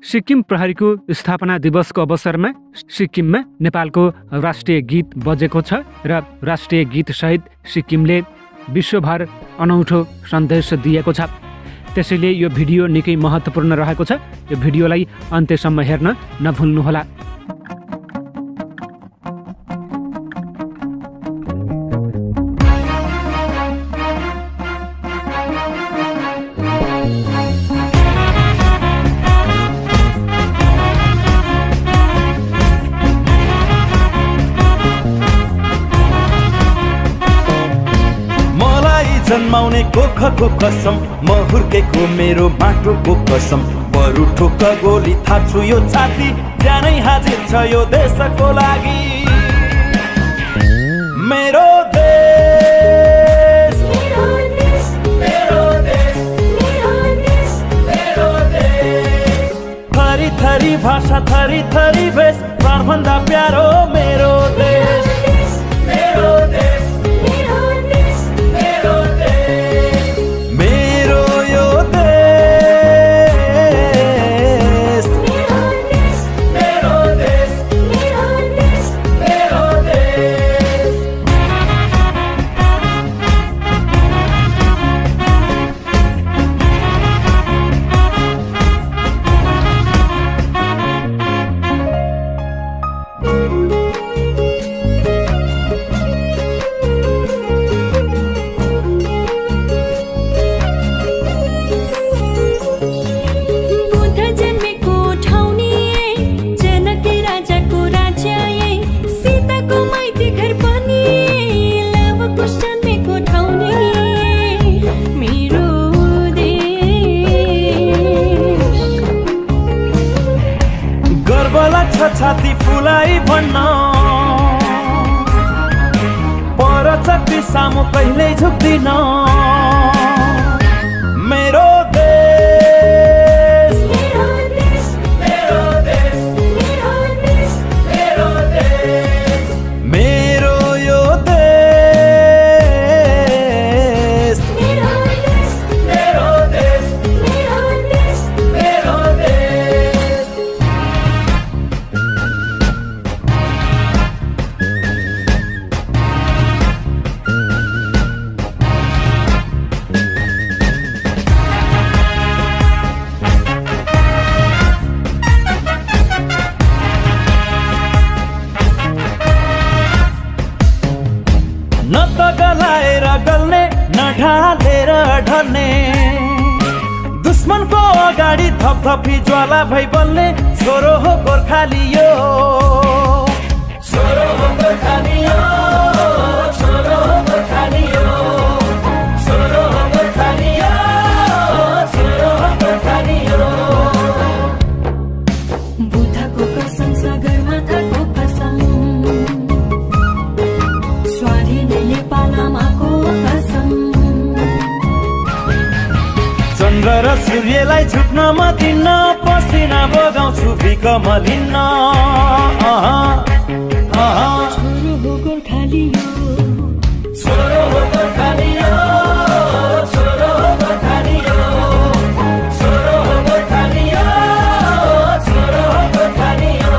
सिक्किम प्रहरीको स्थापना दिवसको अवसरमा सिक्किममा नेपालको राष्ट्रिय गीत बजेको छ र राष्ट्रिय गीतसहित सिक्किमले विश्वभर अनौठो सन्देश दिएको छ। त्यसैले यो भिडियो निकै महत्त्वपूर्ण रहेको छ। यो भिडियोलाई अन्त्यसम्म हेर्न नभुल्नुहोला। जन्माउने कोखको कसम, म हुर्केको मेरो माटोको कसम, बरु ठोक गोली थाप्छु यो छाती, ज्यानै हाजिर छ यो देशको लागि। मेरो देश, मेरो देश, मेरो देश, थरी थरी भाषा, थरी थरी भेष, प्राणभन्दा प्यारो मेरो देश, मेरो देश, छाती फुलाई भन्न पर चक्री सामु कहिल्यै झुक्दिन। मेरो देश, मेरो देश, मेरो देश, मेरो देश, मेरो यो देश, मेरो देश, मेरो देश, मेरो देश, मेरो देश। न त गलाएर गल्ने, न ढालेर ढल्ने, दुश्मनको अगाडि थपथपी ज्वाला भई बल्ने, छोरो हो गोर्खाली यो, छोरो हो गोर्खाली यो, छोरो हो गोर्खाली यो, छोरो हो गोर्खाली यो, छोरो हो गोर्खाली यो। बुद्धको कसम, सगरमाथाको कसम, चन्द्र र सूर्यलाई झुक्न म दिन्न, पसिना बगाउँछु भिक म लिन्न। छोरो हो गोर्खाली यो, छोरो हो गोर्खाली यो, छोरो हो गोर्खाली यो, छोरो हो गोर्खाली यो, छोरो हो गोर्खाली यो।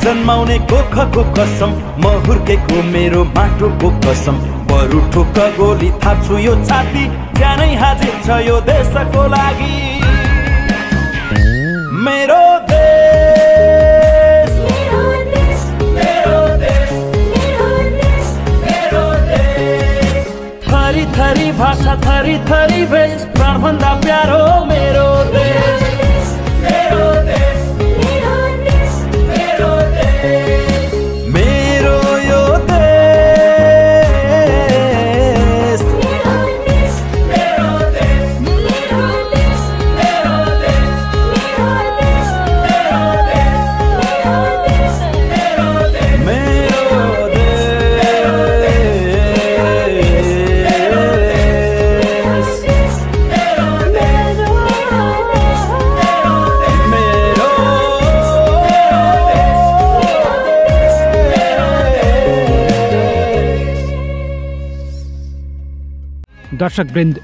जन्माउने कोखको कसम, म हुर्केको मेरो माटोको कसम, बरु ठोक गोली थाप्छु यो छाती, ज्यानै हाजिर छ यो देशको लागि। मेरो देश, मेरो देश, मेरो देश, मेरो देश, मेरो देश, थरी थरी भाषा, थरी थरी भेष, प्राणभन्दा प्यारो मेरो देश, मेरो देश, मेरो यो देश, मेरो देश, मेरो देश, मेरो देश। दर्शकवृन्द,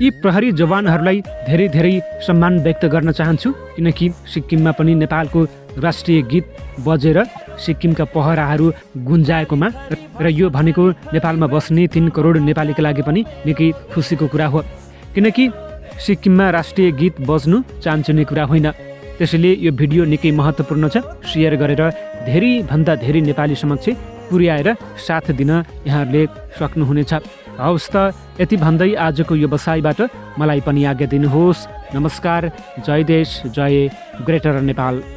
यी प्रहरी जवानहरूलाई धेरै धेरै सम्मान व्यक्त गर्न चाहन्छु, किनकि सिक्किममा पनि नेपालको राष्ट्रिय गीत बजेर सिक्किमका पहराहरू गुन्जाएकोमा र यो भनेको नेपालमा बस्ने 3 करोड नेपालीका लागि पनि निकै खुसीको कुरा हो, किनकि सिक्किममा राष्ट्रिय गीत बज्नु चान्चुने कुरा होइन। त्यसैले यो भिडियो निकै महत्त्वपूर्ण छ। सेयर गरेर धेरैभन्दा धेरै नेपाली समक्ष पुर्याएर साथ दिन यहाँहरूले सक्नुहुनेछ। हवस् त, यति भन्दै आजको यो बसाइबाट मलाई पनि आज्ञा दिनुहोस्। नमस्कार, जय देश, जय ग्रेटर नेपाल।